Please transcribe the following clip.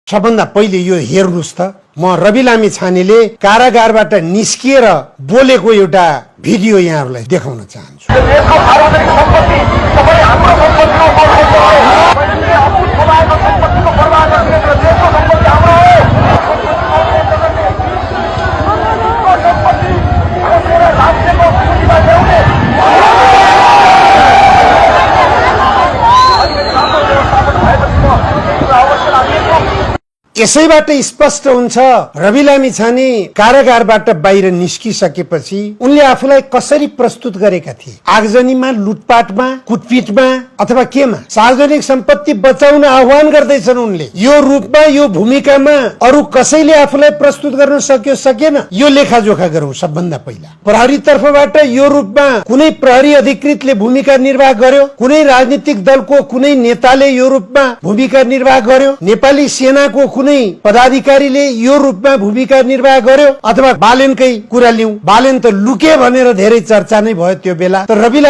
सबभन्दा पहिले यो हेर्नुस् त, म रवि लामिछानेले कारागारबाट निस्किएर बोलेको एउटा भिडियो यहाँहरूलाई देखाउन चाहन्छु। यसैबाट स्पष्ट हुन्छ रवि लामिछाने कारागारबाट बाहिर निस्किसकेपछि उनले आफूलाई कसरी प्रस्तुत गरेका थिए। आगजनीमा, लुटपाटमा, कुटपिटमा अथवा केमा सार्वजनिक सम्पत्ति बचाउन आह्वान गर्दैछन् उनले। यो रूपमा, यो भूमिकामा अरू कसैले आफूलाई प्रस्तुत गर्न सक्यो सकेन, यो लेखाजोखा गरौँ। सबभन्दा पहिला प्रहरी तर्फबाट यो रूपमा कुनै प्रहरी अधिकृतले भूमिका निर्वाह गर्यो, कुनै राजनीतिक दलको कुनै नेताले यो रूपमा भूमिका निर्वाह गर्यो, नेपाली सेनाको कुनै पदाधिकारीले यो रूपमा भूमिका निर्वाह गर्यो, अथवा बालेनकै कुरा लिउँ, बालेन त लुके भनेर धेरै चर्चा नै भयो त्यो बेला। तर रवि